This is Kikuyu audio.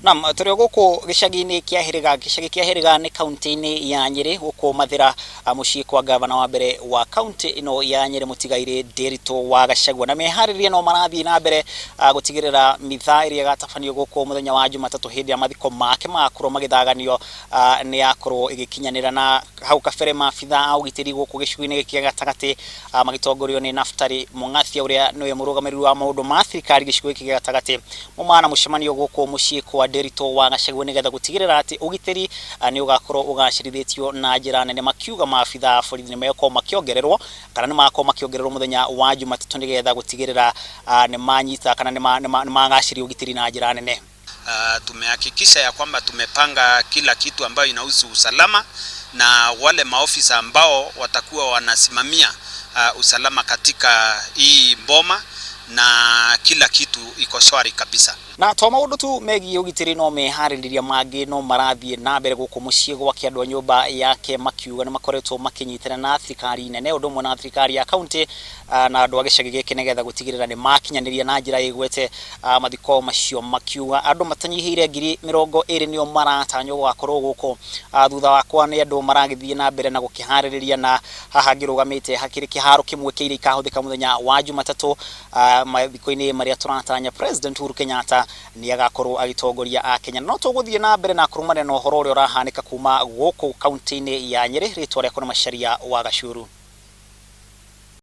Naam, tũrĩ o gũkũ gĩcagi-inĩ kĩa Hĩrĩga. Gĩcagi kĩa Hĩrĩga nĩ kaunti-inĩ ya Nyĩrĩ, gũkũ Mathĩra mũciĩ kwa ngavana wa mbere wa kaunti ĩno ya Nyĩrĩ mũtigairĩ Ndĩritũ wa Gachagua. Na meharĩrĩria no marathiĩ na mbere gũtigĩrĩra mitha ĩrĩa ĩgatabanio gũkũ mũthenya wa Jumatatũ hĩndĩ ya mathiko make magakorwo magĩthaganio nĩ yakorwo ĩgĩkinyanĩra. Na hau kabere maabitha a ũgitĩri gũkũ gĩcigo-inĩ gĩkĩ gĩa gatagatĩ magĩtongorio nĩ Naftali Mũng'athia ũrĩa nĩwe mũrũgamĩrĩri wa maũndũ ma thirikari gĩcigo gĩkĩ gĩa gatagatĩ mauma na mũcemanio gũkũ mũciĩ kwa Nderitu wa Gachagua nĩgetha gũtigĩrĩra atĩ ũgitĩri nĩ ũgakorwo ũgacĩrithĩtio na njĩra nene, makiuga maabitha a borithi nĩ megũkorwo makĩongererwo kana nĩ magakorwo makĩongererwo mũthenya wa Jumatatũ nĩgetha gũtigĩrĩra nĩ manyita kana nĩ magacĩria ũgitĩri na njĩra nene. Tumehakikisha ya kwamba tumepanga kila kitu ambayo inahusu usalama na wale maofisa ambao watakuwa wanasimamia usalama katika hii boma na kila kitu iko shwari kabisa. Na to maũndũ tu megiĩ ũgitĩri no meharĩrĩria mangĩ no marathiĩ na mbere gũkũ mũciĩ gwake andũ a nyũmba yake makiuga nĩ makoretwo makĩnyitana na thirikari nene ũndũ ũmwe na thirikari ya kaunti na andũ a gĩcagi gĩkĩ nĩgetha gũtigĩrĩra nĩ makinyanĩria na njĩra ĩgwete mathiko macio, makiuga andũ matanyihĩire 20,000 nĩo maratanywo gũgakorwo gũkũ. Thutha wakwa nĩ andũ maragĩthiĩ na mbere na gũkĩharĩrĩria, na haha ngĩrũgamĩte hakĩrĩ kĩharo kĩmwe kĩa iria ikahũthĩka mũthenya wa Jumatatũ mathiko-inĩ marĩa tũratanya President Uhuru Kenyatta nĩ agakorwo agĩtongoria Akenya. No tũgũthiĩ na mbere na kũrũmanĩra na ũhoro ũrĩa ũrahanĩka kuma gũkũ kaunti-inĩ ya Nyĩrĩ. Rĩtwa rĩakwa nĩ Macharia wa Gacuru.